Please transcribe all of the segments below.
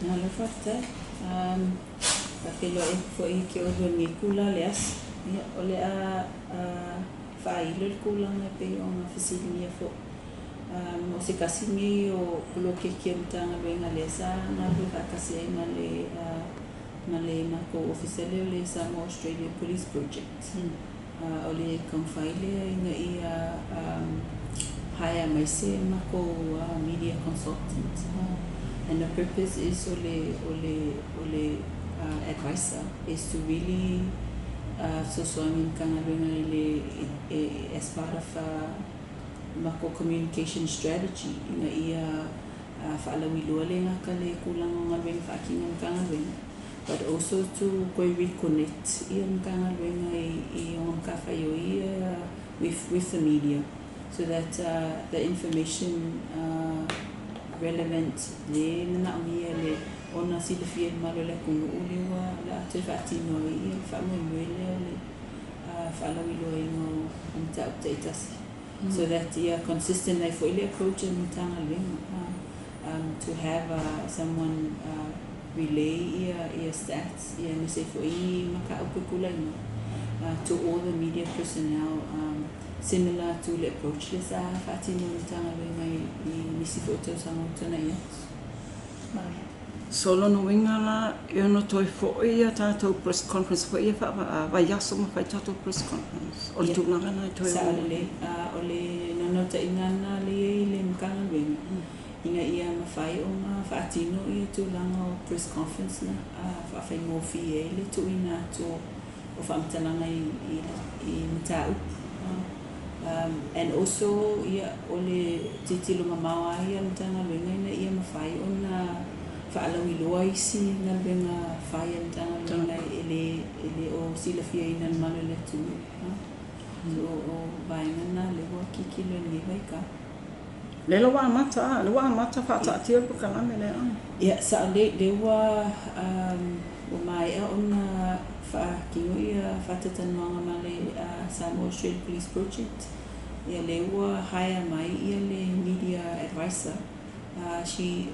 Malo faafetai. Faafeiloai atu foi ia te oulua i lenei itula o le aso. Ia, o le a faailo le tulaga e pei ona fesiligia foi. O se tasi lenei o poloketi a le Matagaluega lea sa galulue faatasi ai ma le matou ofisa lea o le Samoa Australia Police Project. O le taumafai lea ina ia hire mai se matou media consultant. And the purpose is o le advisor is to really fesoasoani i le Matagaluega i le as part of matou communication strategy ina ia faalauiloa le gata le tulaga o galuega faatino a le Matagaluega, but also to toe reconnect ia le Matagaluega i ona matafaioi ia with the media so that the information relevant le manaomia le ona silafia e le mamalu o le atunuu lea ua o le a toe faatino ai ia le faamoemoe lea o le faalauiloaina o mataupu taitasi so that ia consistent ai foi le approach a le Matagaluega to have someone relay ia stats ia aemaise ai foi ni mataupu e tulai mai to all the media personnel, similar to le approach lea sa faatino e le Matagaluega i nisi foi o tausaga ua tuanai atu. So lona uiga la e ono toe foi ia tatou press conference foi ia faavaiaso ma fai tatou press conference. O le tulaga na e toe Sao lelei. O le naunautaiga lena lea i le Matagaluega ina ia mafai ona faatino ia tulaga o press conference na faafaigofie ai le tuuina atu o faamatalaga i mataupu. And also ia o le tilotilo mamao lava ia a le Matagaluega ina ia mafai ona faalauiloa isi galuega fai a le Matagaluega e le o silafiaina e le mamalu o le atunuu. So o vaega na lea ua tilotilo i lenei vaitau. Lea ua amata, lea ua amata faataatia le polokalame lea. Ia, sao lelei, lea ua maea ona faatino ia faataitanoaga ma le Samoa Australia Police Project. Ia, lea ua hire mai ia le media advisor. She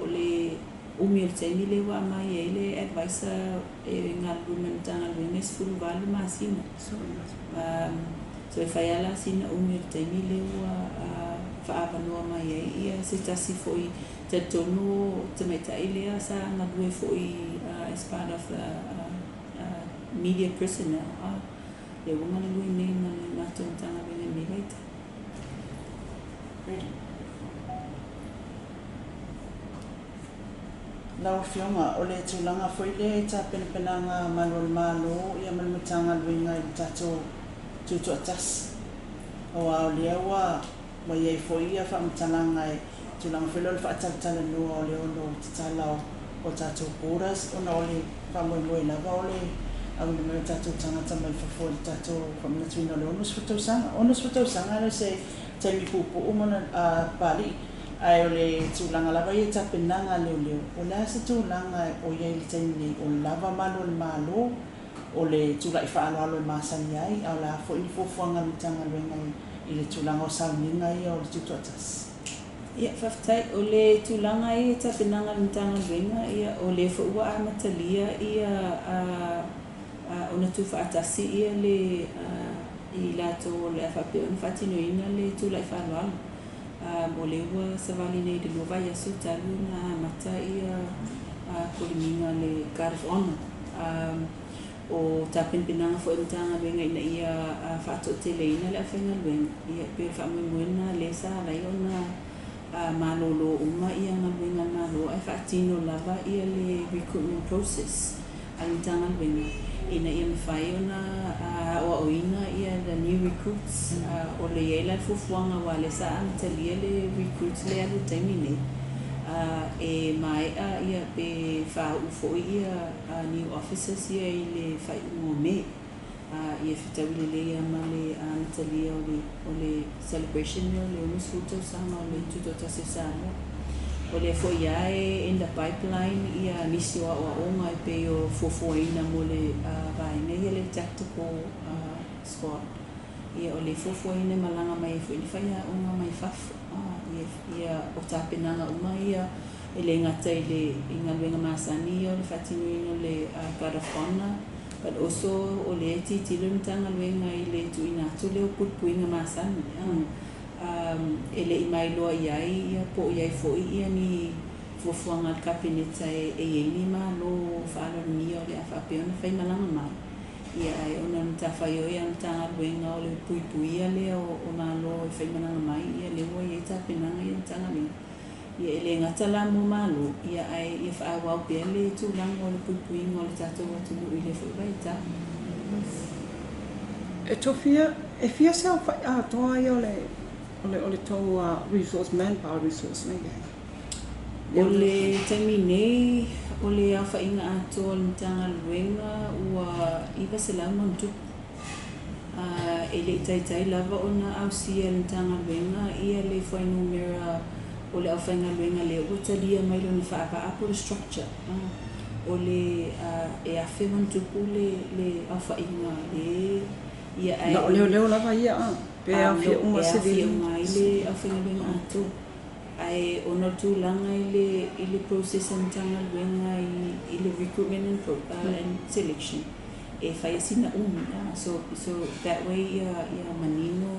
o le umi o le taimi lea ua aumai ai le advisor e galulue ma le Matagaluega e 18 masina. So e fai lava la sina umi o le taimi lea ua faaavanoa mai ai ia se tasi foi talitonu tamaitai lea sa galue foi as part of the media personnel lea ua galulue nei ma le matou Matagaluega i lenei vaitau. Ready. Lau Afioga, o le tulaga foi lea e tapenapenaga malu o le Malo ia ma le Matagaluega i le tatou tutoatasi. Aua o lea ua i ai foi ia faamatalaga e tulaga foi lea o le faatalatalanoa o le ono tatala o tatou borders ona o le faamoemoe lava o le auina mai o tatou tagata mai fafo i le tatou faamanatuina o le 60 tausaga. 60 tausaga le se taimi puupuu ma Papalii. Ae o le tulaga lava ia tapenaga leoleo, o le a se tulaga o i ai i le taimi nei, o lava malu o le Malo, o le tulai faaaloalo e masani ai, a o le a foi ni fuafuaga a le Matagaluega i le tulaga o sauniga ia o le tutoatasi? Ia, faafetai. O le tulaga ia tapenaga a le Matagaluega, ia, o lea foi ua amatalia ia ona tuufaatasi ia le i latou o le a faapea ona faatinoina le tulai faaaloalo. O lea ua savali nei i le 2 vaiaso talu ona amata ia tolimiga le Guard of Honour. O tapenapenaga foi a le Matagaluega ina ia faatoateleina le aufaigaluega, ia e pei o le faamoemoe lena lea sa ala ai ona malolo uma ia galuega a le Malo ae faatino lava ia le recruitment process a le Matagaluega ina ia mafai ona aoaoina ia the new recruits. O le i ai la le fuafuaga aua lea sa amatalia le recruits lea alu i le taimi nei e maea ia pe faauu foi ia new officers ia i le faaiuga o Me, ia fetaui lelei lava ma le amatalia o le celebration lea o le 60 tausaga o le Tutoatasi o Samoa. O lea foi lava e in the pipeline ia nisi o aoaoga e pei o fuafuaina mo le vaega ia le tactical squad. Ia, o le fuafuaina e malaga mai ai foi ni faiaoga mai fafo. Ia, o tapenaga uma ia E le gata i le i galuega masani ia o le faatinoina o le guard of honour, but also o lea e tilotilo le Matagaluega i le tuuina atu lea o puipuiga masani. E le i mailoa i ai ia po o i ai foi ia ni fuafuaga a le Kapeneta e i ai ni malo faaaloalogia o le a faapea ona faimalaga mai. Ia ae ona o le matafaioi a le Matagaluega o le puipuia lea o malo e faimalaga mai, ia lea ua i ai tapenaga ia a le Matagaluega. Ia e le gata la mo malo, ia ae ia faaauau pea le tulaga o le puipuiga o le tatou atunuu i lea foi vaitau. E tofia, e fia se aofa'i atoa ia o le tou resource, manpower resource nei e? O le taimi nei, o le aofa'iga atoa o le Matagaluega ua 900 ma ona tupu. E le i taitai lava ona ausia e le Matagaluega ia le fuainumera o le aufaigaluega lea ua talia mai lona faavaa po o le structure. O le e 1000 ma ona tupu le aofa'iga le ia ae Na o leoleo lava ia a? Pe aofia uma e aofia civilian? Uma ai le aufaigaluega atoa. Ae ona o le tulaga i le process a Matagaluega i le recruitment and selection, e fai sina umi so that way ia manino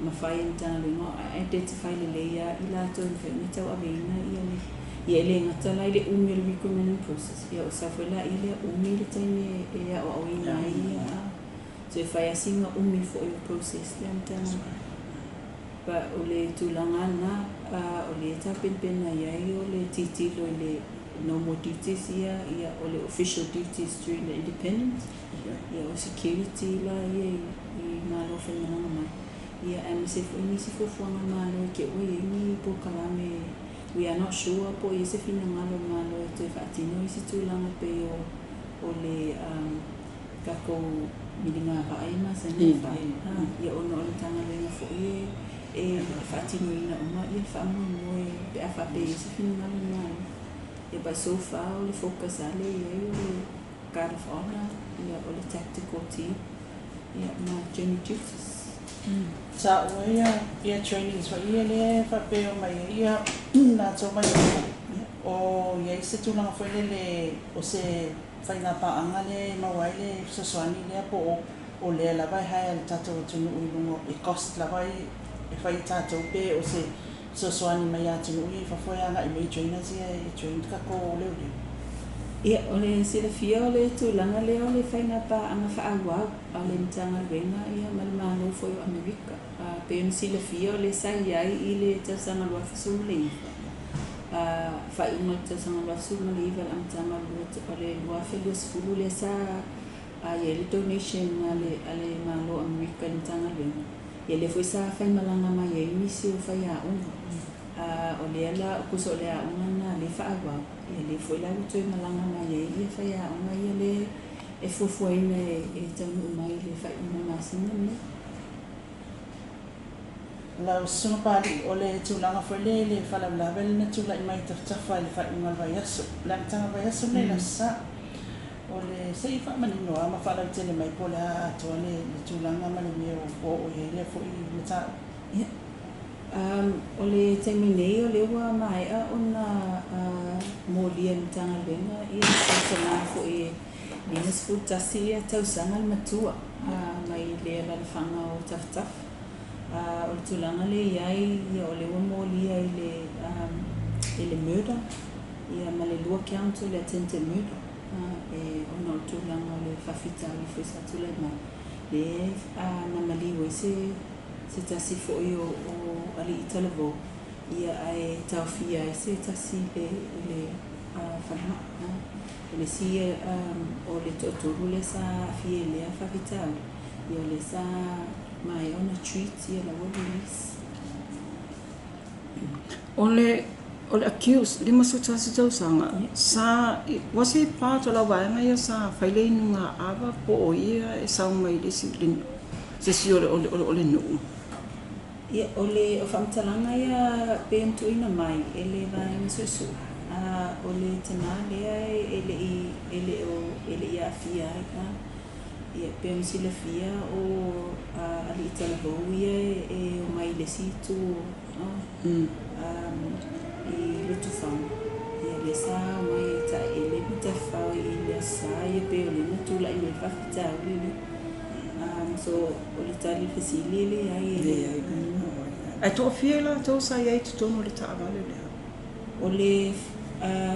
ma fai e Matagaluega identify lelei ia i latou e mafai ona tauaveina ia le ia e le gata la i le umi o le recruitment and process, ia o sau foi la ia lea umi le taimi e aoaoina ai ia so e fai lava sina umi foi o process lea Matagaluega. But o le tulaga na o le tapenapena i ai o le tilotilo i le normal duties ia o le official duties during the independence, ia o security la ia i malo faimalaga mai, ia aemaise foi nisi fuafuaga a le Malo i te ua i ai ni polokalame. We are not sure po o i ai se finagalo o le Malo e toe faatino isi tulaga pei o le tatou miligava'a ia masani ona fai ia ona o le Matagaluega foi e faatinoina uma ia le faamoemoe pe a faapea e i ai se finagalo o le Malo. Ia, but so far o le focus lava lea e i ai o le guard of honour, ia o le tactical team, ia ma general duties. Sa ua ia trainings foi ia lea faapea mai ai ia latou mai o i ai se tulaga foi lele o se faiga paaga lea e maua ai le fesoasoani lea po o lea lava e hire le tatou atunuu i luga e cost lava e fai e tatou pe o se fesoasoani mai atunuu ia i fafo e agai mai trainers ia e train tatou leoleo. Ia, o le silafia o le tulaga lea o le faiga paaga faaauau a le Matagaluega ia ma le Malo foi o Amerika. Pei ona silafia o le sa i ai i le tausaga 2019, faaiuga o le tausaga 2019 le amataga o le 2020 lea sa i ai le donation a le Malo o Amerika i le Matagaluega. Ia lea foi sa faimalaga mai ai nisi o faiaoga. O lea la tusa o le aoga na lea faaauau. Ia lea foi la ua toe malaga mai ai ia faiaoga ia le e fuafuaina e taunuu mai i le faaiuga masina lenei. Lau Susuga Papali'i, o le tulaga foi lea i le faalavelave lea na tulai mai tafatafa i le faaiuga o le vaiaso, le amataga o le vaiaso lenei le Aso Sa. O le se i faamanino lava ma faalautele mai po o le a atoa le tulaga ma le mea ua oo i ai lea foi mataupu. Ia. O le taimi nei o lea ua maea ona molia e le Matagaluega ia se foi e 51 tausaga le matua mai le alalafaga o Tafatafa. O le tulaga lea i ai, ia, o lea ua molia i le murder ia ma le lua count o le attempted murder e ona o le tulaga o le faafitauli foi sa tulai mai le na maliu ai se tasi foi o alii talavou ia ae taofia ai se tasi i le falemai. O le isi o le toatolu lea sa aafia i lea faafitauli, ia o lea sa maea ona treat ia la ua release. O le accused, 51 tausaga, sa, was he part o lau vaega ia sa fai le inuga ava po o ia e sau mai le isi, se isi o le nuu? Ia, o le o faamatalaga ia pei ona tuuina mai e le vaega suesue. O le tinā lea e le i e le o e le i aafia ai. Ia pei ona silafia o alii talavou ia e o mai i le isi itu. i Lotofaga, ia lea sa omai e taeele ma tafafao i le Aso Sa ia pei o lea na tulai mai ai le faafitauli lea. So o le tali i le fesili e leai e Leai. Ae toafia i latou sa i ai i totonu o le taavale lea? O le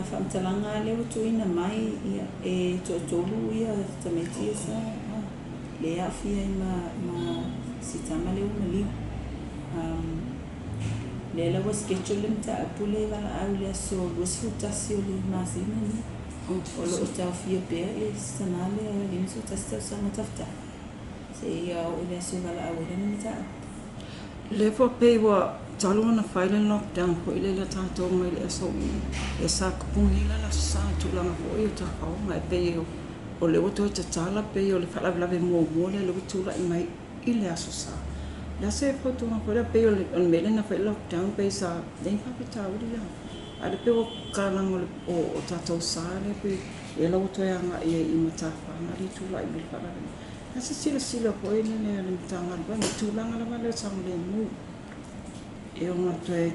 faamatalaga lea ua tuuina mai, ia, e toatolu ia tamaiti ia sa lea e aafia ai ma si tama lea ua maliu. Lea la ua schedule le mataupu lea e valaau i le aso 21 o le masina lenei. O lo o taofia pea le tama lea 51 tausaga tafatafa seia oo i le aso e valaau ai lana mataupu. Lea foi pei ua talu ona fai le lockdown foi lele a tatou mai le SOE, e sa kupuni la le Aso Sa i tulaga foi o tafaoga, e pei o lea ua toe tatala, pei o le faalavelave muamua lea lea ua tulai mai i le Aso Sa. O le a se fautuaga foi lea, pei o le mea lea na fai le lockdown pei sa leai ni faafitauli a, a o lea pei ua tatalaga o tatou sa lea pei lea la ua toe agai ai i matafaga lea e tulai mai le faalavelave. A se silasila foi lele a le Matagaluega i tulaga lava lea o le saogalemu e ono toe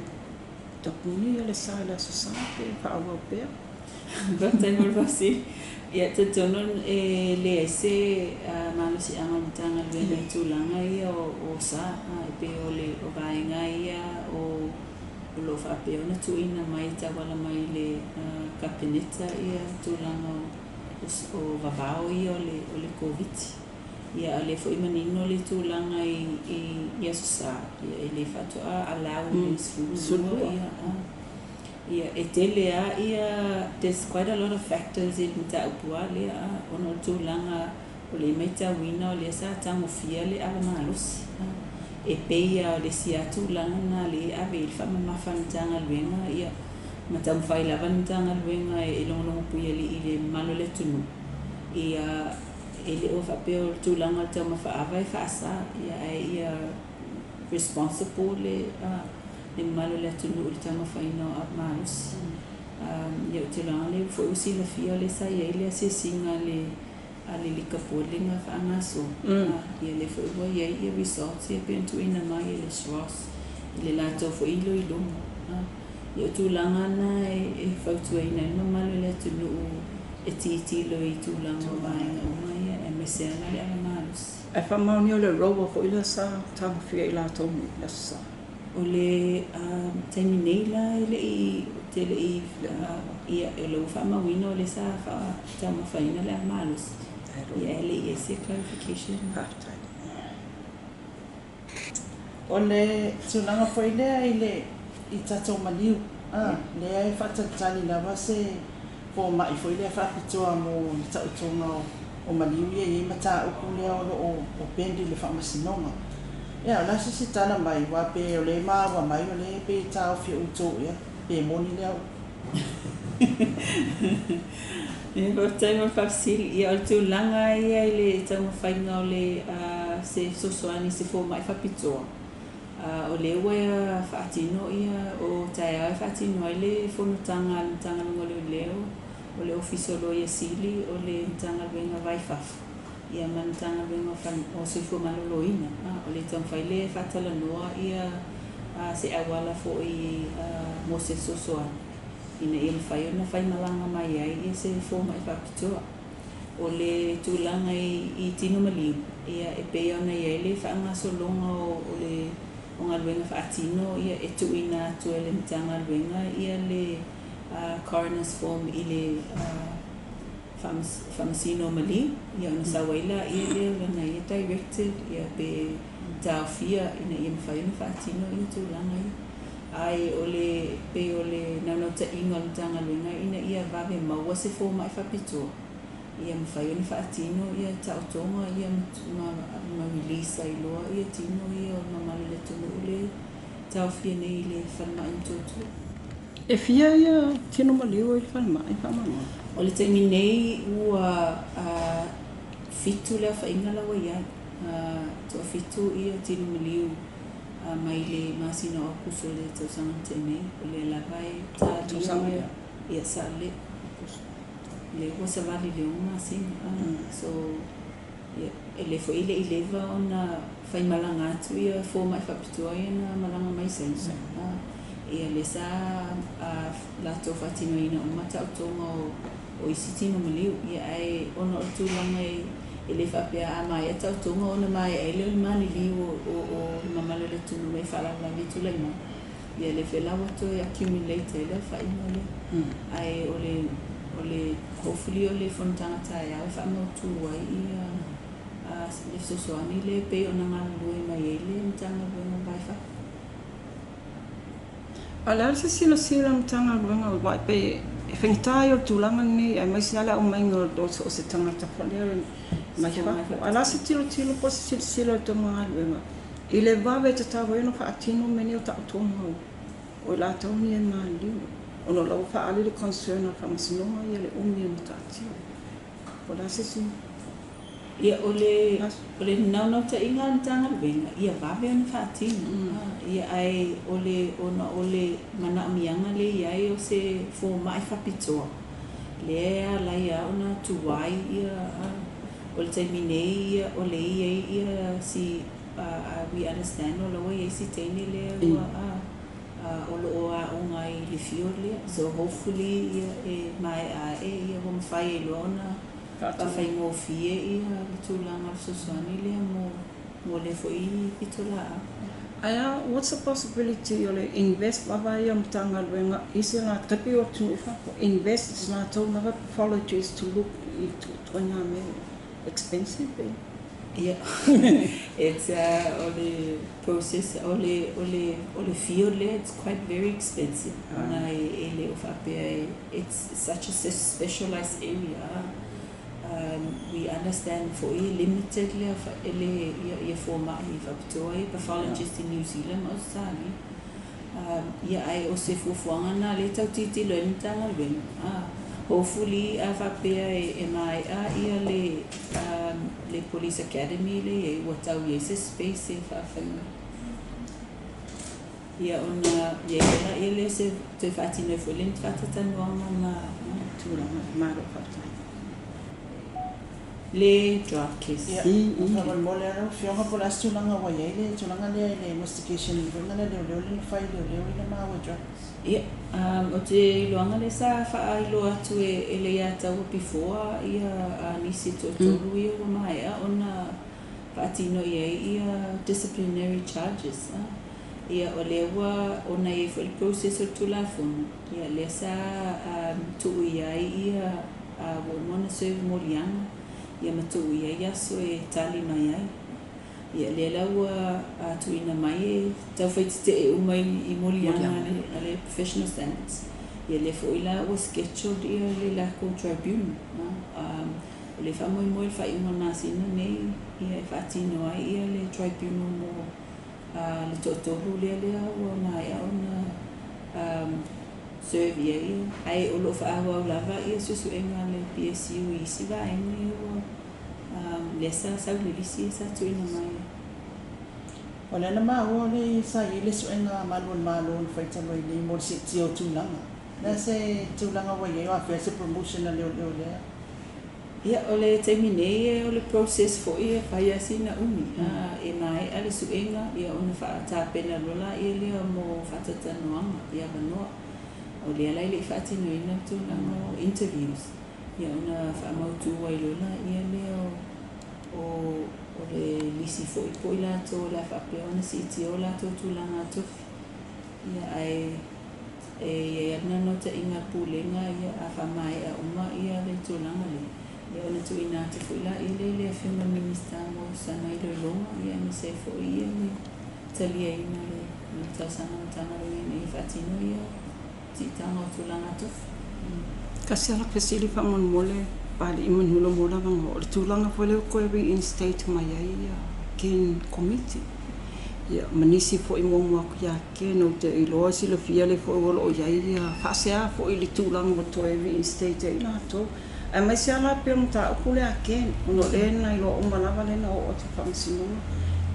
tapuni le sa i le Aso Sa pe faaauau pea? Faafetai mo le faafesili. Ia, talitonu e leai se malosiaga o le Matagaluega i tulaga ia o sa, e pei o le o vaega ia o lo o faapea ona tuuina mai e tauala mai i le Kapeneta ia tulaga o vavao ia o le Koviti. Ia, a o lea foi e manino le tulaga i Aso Sa, ia e le faatoa allow i le 12 ia. Ia, e tele lava ia, there's quite a lot of factors i le mataupu lava lea, ona o le tulaga o lea e matauina o lea sa tagofia le ava malosi. E pei lava o le isi lava tulaga lena lea e ave i ai le faamamafa a le Matagaluega, ia, ma taumafai lava le Matagaluega e logologo puialii i le mamalu o le atunuu. Ia, e le o faapea o le tulaga o le taumafa ava e faasa, ia, ae ia responsible le mamalu o le atunuu i le taumafaina o ava malosi. Ia, o le tulaga lea foi ua silafia o lea sa i ai le asiasiga a le Liquor Board lea na faagasolo. Ia, lea foi ua i ai ia results ia pei ona tuuina mai e le SROS i le latou foi iloiloga. Ia, o tulaga na e fautuaina ai le mamalu o le atunuu e tilotilo i tulaga o vaega uma ia, aemaise lava le ava malosi. Ae faamaonia o le rover foi lea sa tagofia i latou nei i le Aso Sa? O le taimi nei la e le i te le i ia, o lea ua faamauina o lea sa taumafaina le ava malosi. Ia, e le i ai se clarification. Faafetai. O le tulaga foi lea i le i tatou maliu, lea e faatalitali lava se fomai foi lea faapitoa mo le taotoga o maliu ia e i ai mataupu lea o lo o pendi i le faamasinoga. Ia, o le a se isi tala mai, aua pe o lea e maua mai o lea pe taofi e outou ea, pe moni lea upu? Ia, faafetai mo le faafesili. Ia, o le tulaga ia i le taumafaiga o le se fesoasoani i se fomai faapitoa, o lea ua faatino ia o taeao e faatino ai le fonotaga a le Matagaluega o Leoleo, o le Ofisa o Loia Sili, o le Matagaluega Vai Fafo, ia ma le Matagaluega o Soifua Maloloina. O le taumafai lea e faatalanoa ia se auala foi mo se fesoasoani ina ia mafai ona faimalaga mai ai ia se fomai faapitoa. O le tulaga i tino maliu, ia e pei ona i ai le faagasologa o le o galuega faatino, ia e tuuina atu e le Matagaluega ia le coroner's form i le faamasino o maliu, ia ona sau ai laia lea o lana ia directive, ia pe taofia ina ia mafai ona faatino ia tulaga ia. Ae o le pei o le naunautaiga o le Matagaluega ina ia vave maua se fomai faapitoa, ia mafai ona faatino ia taotoga ia ma release ai loa ia tino ia o le mamalu o le atunuu le taofia nei i le falemai i Motootua. E fia ia tino maliu i le falemai faamamalu? O le taimi nei ua 7 le aofaiga la ua i ai. Toafitu ia tino maliu mai le masina o Aokuso o le tausaga na tea nei. O lea lava e talia ia sa le. Lea ua savali i le 6 masina. So, ia, e le foi le i leva ona faimalaga atu ia fomai faapitoa ia na malaga mai Saina. Ia lea sa latou faatinoina uma taotoga o isi tino maliu. Ia ae ona o le tulaga e le faapea a maea taotoga ona maea ai lea o le maliliu o le mamalu o le atunuu mai faalavelave e tulai mai. Ia lea foi la ua toe accumulate ai le aofaiga lea. Ae o le hopefully o le fonotaga taeao e faamautu ai ia le fesoasoani lea e pei ona galulue mai ai le Matagaluega o le Va i Fafo. A o le a se silasila Matagaluega o vai pe e faigata ai o le tulaga lenei aemaise lava le aumaiga o se tagata foi lea mai fafo. A o le a se tilotilo po o se silasila o le tou galuega i le vave e tatau ai ona faatino mea nei o taotoga o i latou nei e maliliu ona o la ua faaali le concern a le faamasinoga ia le umi ona taatia. O le a se isi? Ia o le naunautaiga a le Matagaluega ia vave ona faatino. Ia ae o le ona o le manaomiaga lea e i ai o se fomai faapitoa lea e ala ai ona tuai ia o le taimi nei ia o lea e i ai ia si we understand o la ua i ai si teine lea ua o lo o aoga ai i le field lea. So hopefully ia e maea ae ia ua mafai ai loa ona faafaigofie ia le tulaga o le fesoasoani lea mo lea foi pitolaau. Ae a, what's the possibility o le invest lava ia Matagaluega i se latou o atunuu i fafo, invest i se latou lava pathologist to look i ituaiga mea expensive eh? Yeah. It's o le process o le field lea, it's quite very expensive. Ona e le o faapea it's such a specialized area. We understand foi limited lea le ia fomai faapitoa ia pathologist in New Zealand ma Australia. Ia ae o se fuafuaga na lea tau tilotilo ai le Matagaluega. Hopefully a faapea e maea ia le Police Academy lea e i ai ua tau i ai se space e faafaiga. Ia ona i ai lea lea se toe faatino ai foi le faatatanuaga ma tulaga malo faafetai. Le drug case. Ia, faamolemole lau Afioga po o le a se tulaga ua i ai le tulaga lea i le investigation foi le leoleo le na fai leoleo ina maua drugs. Ia, o te iloaga lea sa faailoa atu e le ia taua before ia nisi toatolu ia ua maea ona faatino i ai ia disciplinary charges. Ia o lea ua ona i ai foi le process o le Tulafono, ia lea sa tuu i ai ia ua uma ona serve moliaga, ia ma tuu i ai aso e tali mai ai. Ia lea la ua tuuina mai e taufaitete'e uma i moliaga a le professional standards. Ia lea foi la ua scheduled ia le lakou tribunal. O le faamoemoe le faaiuga o le masina nei ia e faatino ai ia le tribunal mo le toatolu lea ua maea ona serve i ai. Ae o loo faaauau lava ia suesuega a le PSU i isi vaega ia ua lea sa sau le lisi sa tuuina mai. O lea na maua le sa i ai le suega malu o le Malo na fai talu ai nei mo le siitia o tulaga. Le se tulaga ua i ai o afea se promotion a leoleo lea? Ia, o le taimi nei o le process foi e fai lava sina umi. E maea le suega ia ona faatapena loa laia lea mo faatatanuaga i avanoa. O lea la e le i faatinoina le tulaga o interviews. Ia ona faamautu ai loa laia lea o le lisi foi po o i latou o le a faapea ona siitia o latou tulaga tofi. Ia ae e i ai lava le naunautaiga a le Pulega ia a faamaea uma ia le tulaga lea. Ia ona tuuina atu foi laia lea i le Afioga i le Minisita mo sana iloiloga ia aemaise ai foi ia le taliaina o le talosaga a le Matagaluega ina ia faatino ia siitaga o tulaga tofi. Kasi ala fesili faamolemole Papali'i ma Manula mo le avanoa o le tulaga foi lea ua toe reinstate mai ai ia Ken Committee. Ia ma nisi foi muamua atu ia Ken ou te iloa silafia le foi o loo i ai ia faasea foi i le tulaga ua toe reinstate ai latou. Aemaise lava la pei o le mataupu lea a Ken ona o lea na iloa uma lava lea na oo atu i le faamasinoga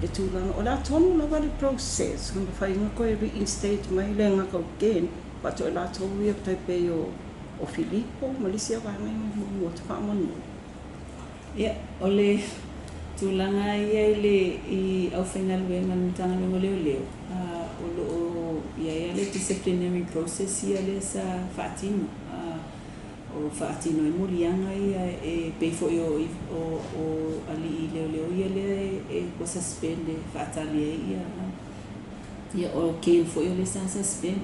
le tulaga o le a tonu lava le process na mafai ona toe reinstate mai le gata o Ken faatoa i latou ia tai pei o Filipo ma nisi vaega ia muamua atu faamolemole. Ia, o le tulaga ia i le i aufaigaluega a le Matagaluega o Leoleo, o loo i ai lava le disciplinary process ia lea sa faatino. O faatino ai moliaga ia e pei foi o o alii leoleo ia lea e ua suspend e faatali ai ia ia o Ken foi o lea sa suspend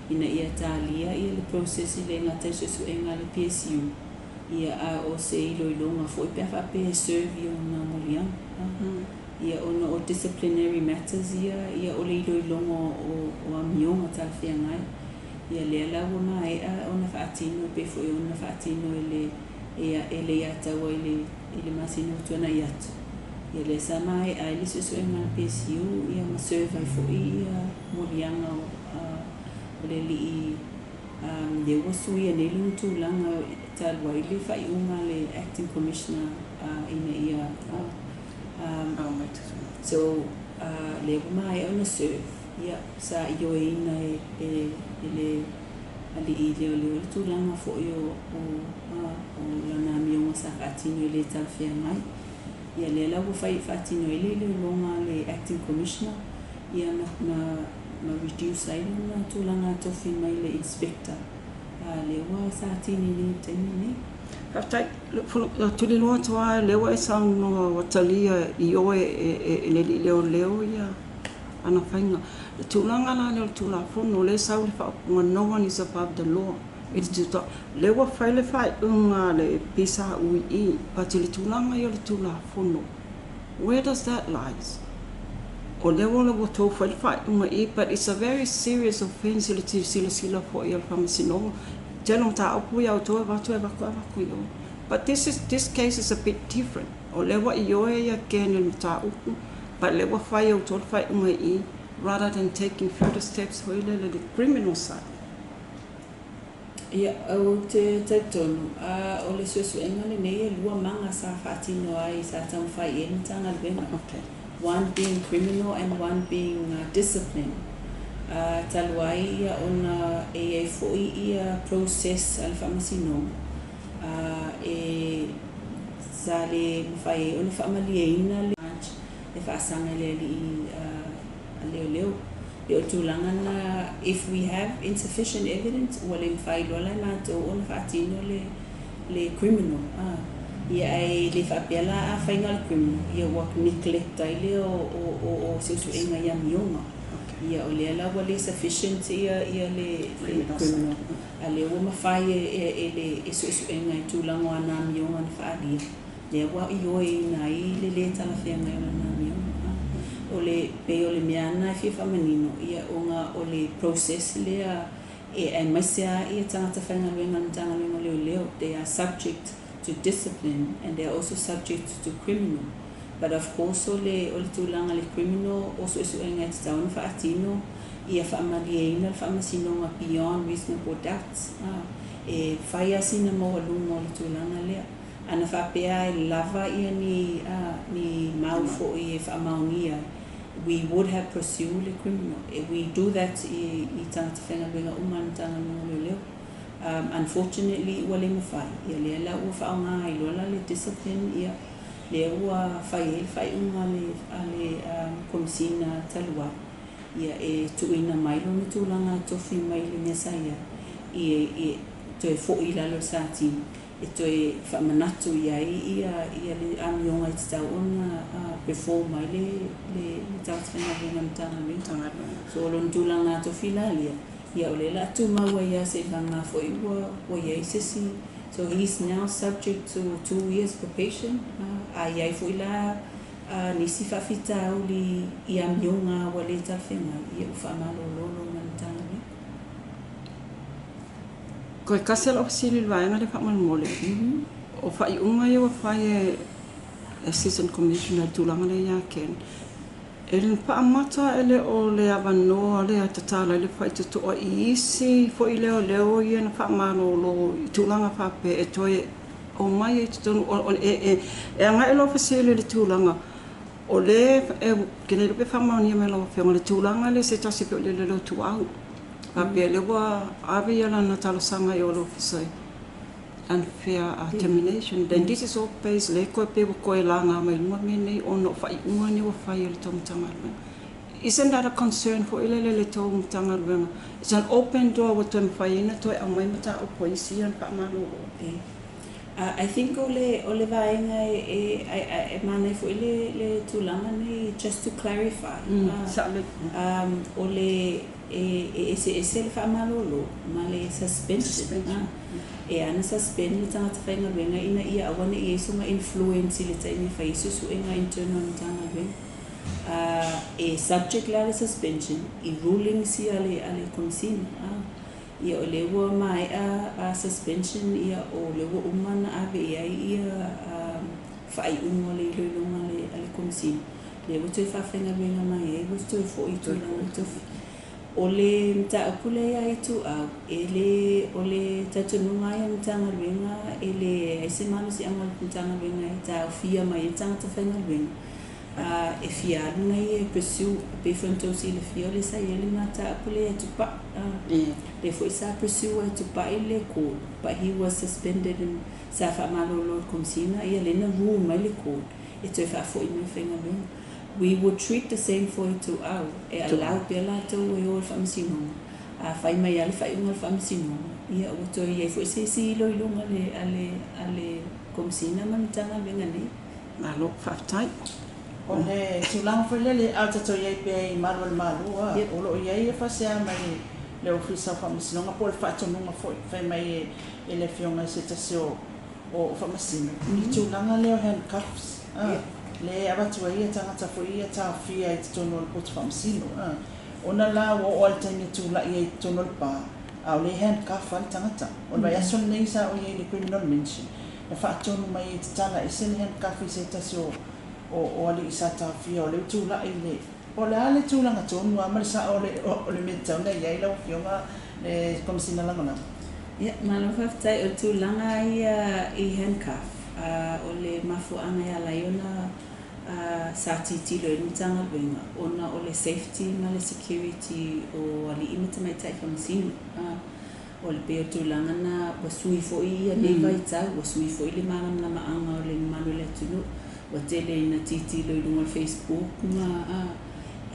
ina ia talia ia le process e le gata i suesuega a le PSU ia a o se iloiloga foi pe a faapea e serve i ona moliaga. Ia ona o disciplinary matters ia ia o le iloiloga o amioga talafeagai. Ia lea la ua maea ona faatino e pei foi ona faatino e le e le Iataua i le masina ua tuanai atu. Ia lea sa maea ai le suesuega a le PSU ia ma serve ai foi ia moliaga o le alii lea ua suia nei lona tulaga talu ai le faaiuga a le acting commissioner ina ia so lea ua maea ona serve ia sa ioeina e le alii leoleo le tulaga foi o lana amioga sa faatino i le talafeagai. Ia lea la ua faatino ai le iloiloga a le acting commissioner ia ma reduce ai lona tulaga tofi mai le inspector lea ua sa atini nei i le taimi lenei. Faafetai, tuliloa atu lava lea ua e saunoa ua talia i oe e le alii leoleo ia ana faiga. Le tulaga la lea o le Tulafono, o lea e sau le faaupuga, no one is above the law. I le lea ua fai le faaiuga a le PSAU i i, but i le tulaga ia o le Tulafono, where does that lies? O lea ua tou fai le faaiuga i, but it's a very serious offence i le silasila foi a le Faamasinoga. Tele o mataupu ia outou e avatu e avatu avatu i o. But this case is a bit different. O lea ua ioe ia Ken i le mataupu, but lea ua fai e outou le faaiuga i i, rather than taking further steps foi lele le criminal side. Ia, ou te talitonu, o le suesuega lenei e lua maga sa faatino ai sa taumafai i ai le Matagaluega. One being criminal and one being discipline. Talu ai ia ona e i ai foi ia process a le Faamasinoga e sa le mafai ai ona faamalieina le e faasaga i le alii leoleo. E o tulaga na, if we have insufficient evidence, ua le mafai loa la e matou ona faatino le criminal. Ia ae le faapea la a faiga le criminal, ia ua neglect ai lea o suesuega i amioga. Ia o lea la ua le sufficient ia le criminal. A lea ua mafai e le suesuega i tulaga o ana amioga na faaalia. Lea ua ioeina ai le lē talafeagai o lana amioga. O le pei o le mea na e fia faamanino ia ona o le process lea e aemaise lava ia tagata faigaluega a le Matagaluega o Leoleo, they are subject to discipline and they are also subject to criminal. But of course o le tulaga le criminal o suesuega e tatau ona faatino ia faamalieina le Faamasinoga beyond reasonable doubts. E fai lava sina maualuga o le tulaga lea. Ana faapea e lava ia ni mau foi e faamaonia, we would have pursued le criminal. We do that i tagata faigaluega uma a le Matagaluega o Leoleo. Unfortunately ua le mafai. Ia lea la ua faaaoga ai loa la le discipline ia lea ua fai ai le faaiuga a le Komesina talu ai. Ia e tuuina mai lona tulaga tofi mai le mea sa iai i toe foi i lalo o le satini e toe faamanatu i ai ia le amioga e tatau ona perform ai le tagata faigaluega a le Matagaluega. So o lona tulaga tofi la lea, ia o lea la tumau ai lava seivaga foi ua i ai se isi. So he is now subject to 2 years probation. A i ai foi la nisi faafitauli i amioga ua le talafeagai, ia ua faamalolo lona Matagaluega. Koe kasi lau fesili i le vaega lea faamolemole. O faaiuga ia ua fai e Assistant Commissioner i le tulaga lea ia Ken. E le faamata e le o le avanoa lea tatala ai le faitotoa i isi foi leoleo ia na faamalolo i tulaga faapea e toe omai ai totonu e agai lau fesili i le tulaga o le e ke le pe faamaonia mai lau afioga le tulaga lea se tasi pe o le leoleo tuau faapea lea ua ave ia lana talosaga i o le ofisa unfair termination, then this is all based le koe pe ua koe laga mai luga mea nei ona o faaiuga nei ua fai e le tou Matagaluega. Isn't that a concern foi lele le tou Matagaluega? It's an open door ua toe mafai ai ona toe aumai mataupu a isi ia na faamalolo. I think o le vaega e manaia foi le tulaga nei, just to clarify. Sa'o. O le e eseese le faamalolo ma le suspension. Suspension. E ana suspend le tagata faigaluega ina ia aua ne i ai soga influence i le taimi e fai ai suesuega internal Matagaluega. E subject la le suspension i rulings ia a le Komesina. Ia o le ua maea suspension, ia o le ua uma na ave i ai ia faaiuga o le iloiloga a le Komesina, lea ua toe faafaigaluega mai ai, ua toe fo'i i tulaga tofi. O le mataupu lea ia Ituau, e le o le talitonuga ai o le Matagaluega, e leai se malosiaga o le Matagaluega e taofia mai ai le tagata faigaluega e fia alu na ia e pursue, pei foi ona tou silafia o le sa i ai le mataupu lea ia Tupai. Lea foi sa pursue e Tupai le court, but he was suspended and sa faamalolo le Komesina, ia lea na rule mai le court e toe faafo'i mai faigaluega. We would treat the same for Ituau, e allow pea latou e o i le faamasinoga. A fai mai lava le faaiuga a le faamasinoga, ia ua toe i ai foi se isi iloiloga a le Komesina ma le Matagaluega nei. Malo, faafetai. O le tulaga foi lele a o tatou i ai pea i malu o le Malo a o loo i ai e faasea mai le Ofisa o Faamasinoga po o le faatonuga foi fai mai e le afioga i se tasi o faamasino i tulaga lea o handcuffs le avatu ai ia tagata foi ia taofia i totonu o le poto faamasino ona la ua oo a le taimi e tulai ai i totonu o le pa a o le handcuff a le tagata. O le vaiaso lenei sa o i ai le criminal mention na faatonu mai e tatala ese le handcuff i se tasi o alii sa taofia o le tulai le o le a le tulaga tonu a ma le sa'o o le mea tatau na i ai lau afioga le Komesina Lagolago. Ia, malo faafetai. O le tulaga ia i handcuff, o le mafuaaga e ala ai ona sa tilotilo ai le Matagaluega ona o le safety ma le security o alii ma tamaitai faamasino. O le pei o tulaga na ua sui foi ia nei vaitau, ua sui foi le malamalamaaga o le mamalu o le atunuu, ua tele ina tilotilo i luga o le Facebook ma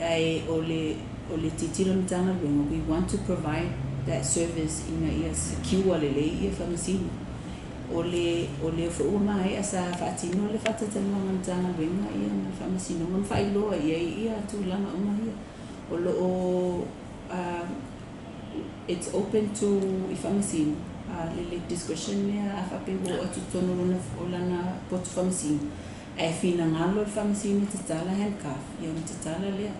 ae o le tilotilo o le Matagaluega, we want to provide that service ina ia secure lelei ia faamasino. O le foi ua maea sa faatino le faatatalanoaga a le Matagaluega ia ma le faamasinoga ma faailoa i ai ia tulaga uma ia o lo o it's open to i faamasino le discretion lea a faapea ua oo atu totonu o lana poto faamasino ae finagalo le faamasino e tatala handcuff, ia ona tatala lea.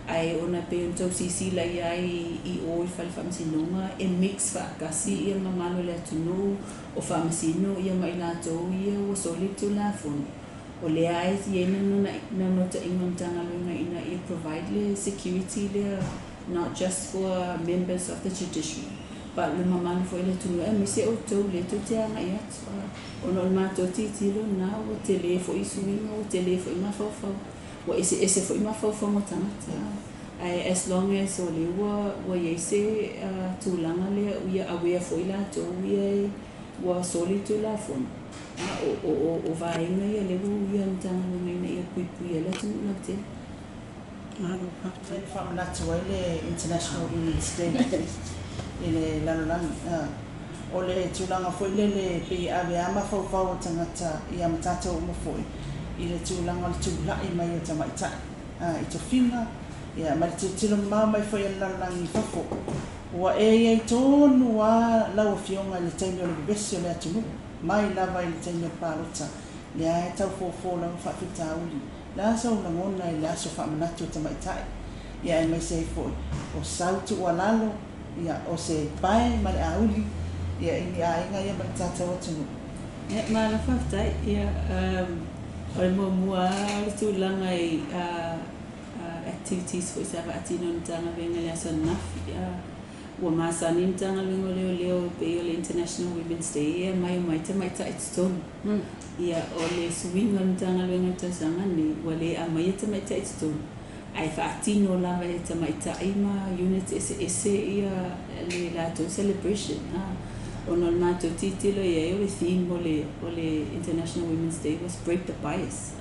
Ae ona pei ona tou silasila i ai i o i fale faamasinoga e mix faatasi ia mamalu o le atunuu o faamasino ia ma i latou ia ua soli le tulafono. O lea e i ai naunautaiga o le Matagaluega ina ia provide le security lea, not just for members of the judiciary but le mamalu foi o le atunuu aemaise outou lea tou te agai atu ona o le matou tilotilo na ua tele foi suiga, ua tele foi mafaufau, ua eseese foi mafaufauga o tagata. Ae as long as o lea ua i ai se tulaga lea ia aware foi latou ia ua soli le tulafono, o vaega ia lea ua uia e le Matagaluega ina ia puipuia ai le atunuu lautele. Malo, faafetai. Faamanatu ai le International Women's Day i le lalolagi. O le tulaga foi lele pei ave a mafaufau o tagata ia ma tatou uma foi i le tulaga o le tula'i mai o tamaitai i tofiga ia ma le tilotilo mamao mai foi a le lalolagi i fafo. Ua e i ai tonu a lau afioga i le taimi o le vevesi o le atunuu mai lava i le taimi o le palota lea e tau fofo lava faafitauli le a sau lagona i le aso faamanatu o tamaitai ia aemaise ai foi o sau tuualalo ia o se pae ma le auli ia i ni aiga ia ma le tatou atunuu. Ia, malo faafetai. Ia, o le muamua o le tulaga i activities foi sa faatino e le Matagaluega i le aso ananafi. Ua masani le Matagaluega o Leoleo pei o le International Women's Day e aumai omai tamaitai i totonu. Ia, o le suiga o le Matagaluega i le tausaga nei, ua le aumaia tamaitai i totonu, ae faatino lava e tamaitai ma units eseese ia le latou celebration. Ona o le matou tilotilo i ai, o le theme o le International Women's Day was "Break the Bias".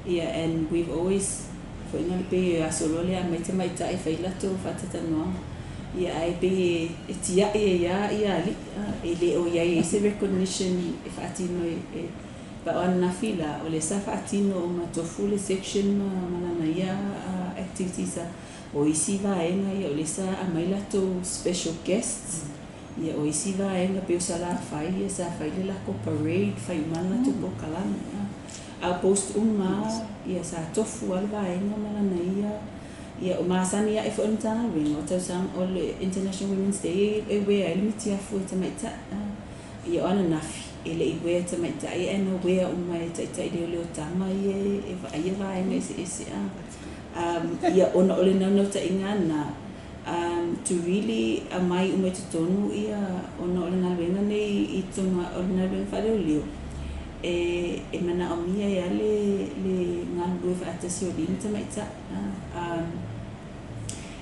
Yeah, and we've always Foʻiga le pei e aso loa lea aumai tamaitai e fai latou faatatalanoaga. Ia ae pei e tiaʻi ai lava ia alii, e le o i ai se recognition e faatino e pa o ananafi la, o lea sa faatino uma tofu le section ma lana ia activities a o isi vaega ia o lea sa aumai latou special guests. Ia o isi vaega pei o Salafai ia sa fai le latou parade, fai uma le latou polokalame. A o post uma lava, ia sa tofu lava le vaega ma lana ia. Ia o masani aʻe foi o le Matagaluega o tausaga o le International Women's Day e uea ai le mitiafu e tamaitai. Ia o ananafi e le i uea e tamaitai ae na uea uma e taitai leoleotaga ia e vaaia vaega eseese. Ia ona o le naunautaiga lena to really aumai uma i totonu ia ona o le galuega nei i totonu o le galuega faaleoleo e e manaomia ai lava le le galulue faatasi o alii ma tamaitai.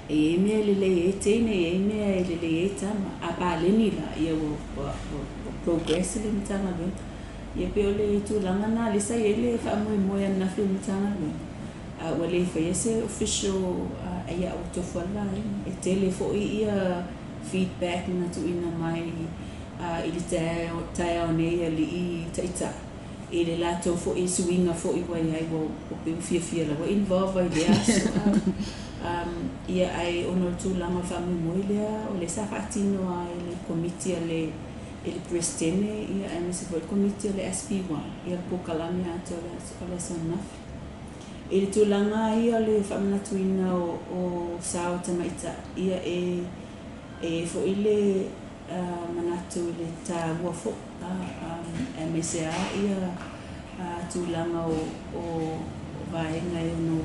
E i ai mea e lelei ai teine, e i ai mea e lelei ai tama. A paleni la, ia ua ua ua progress le Matagaluega. Ia pei o le tulaga lena lea sa i ai le faamoemoe ananafi o le Matagaluega, a ua le faia se official ia ua tofu lava le vaega. E tele foi ia feedback na tuuina mai i le taeao nei e alii taitai i le latou foi suiga foi ua i ai ua pei ua fiafia lava involve ai i lea aso. Ia ae ona o le tulaga o le faamoemoe lea o lea sa faatino lava e le Komiti a le e le Peresetene ia aemaise foi le Komiti o le SPY ia le polokalame atoa o le aso ananafi. I le tulaga ia o le faamanatuina o sa o tamaitai, ia e e i ai foi le manatu i le taua foi aemaise lava ia tulaga o vaega e ono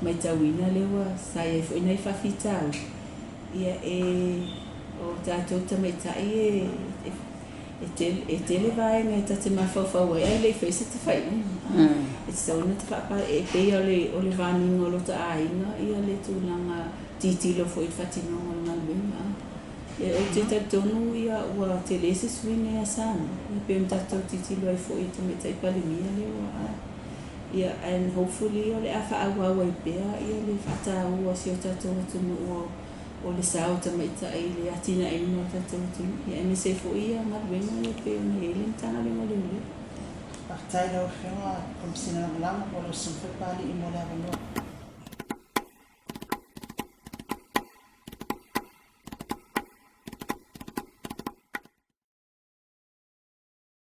matauina lea ua sa i ai foi nai faafitauli, ia e o tatou tamaitai e E tele vaega e ta te mafaufau ai ae le i faia se tafaiuga. E tatau ona ta faapa e pei o le vaniga o lota aiga ia le tulaga tilotilo foi i le faatinoga o le galuega. Ou te talitonu ia ua tele se suiga ia Samoa, e pei ona tatou tilotilo ai foi i le Tamaitai Palemia lea ua ia and hopefully o le a faaauau ai pea ia le faataua o si o tatou atunuu o le sao o tamaitai i le atinaeina o le tatou atunuu, ia aemaise ai foi ia galuega ia pei ona i ai le Matagaluega o Leoleo. Faafetai i lau Afioga Komesina Lagolago po o lau Susuga foi Papalii mo le avanoa.